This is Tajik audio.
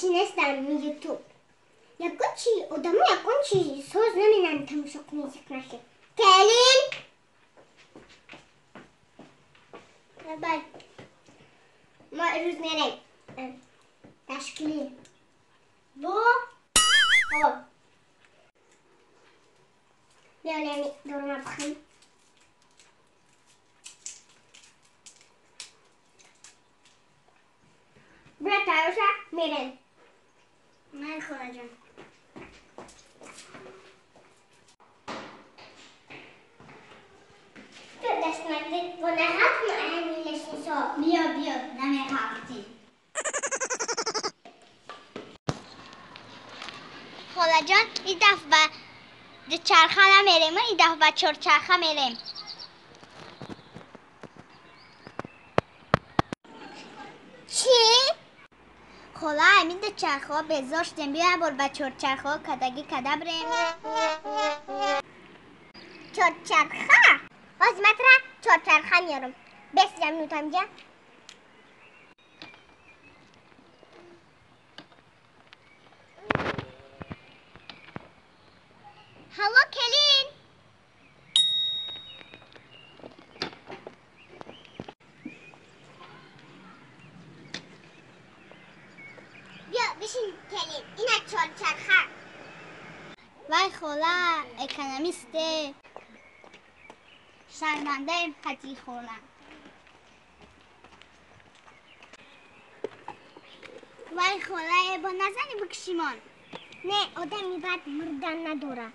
چی نیستم یوتیوب. یکون چی آدمو یکون چی سوز نمینن تماشا کنی زیق نشه. کلین بای ما روز میریم تشکیلی با ها بیا لیمی دورما بخیم. برا تایوشا میرن. من خدا جان. تو دست نگیرید و نهات معانی لشنسا. بیا بیا نمیخواستی. خاله جان این دفعه به چرخه نمیریم، این دفعه به چهارچرخه میریم. چی؟ خاله همین دو چرخه ها بیزار شدیم، بیا بار به چهارچرخه ها کدگی کده بریم. چهارچرخه؟ باز متره چهارچرخه میارم. بس جمع جا. هلو کلین. بیا بشین کلین، این از چهارچرخه. وای خاله اکانومیسته. شرمنده ایم قطعی خوردم. وای خاله با نزنی بکشیمان. نه آدمی بد مردن نداره.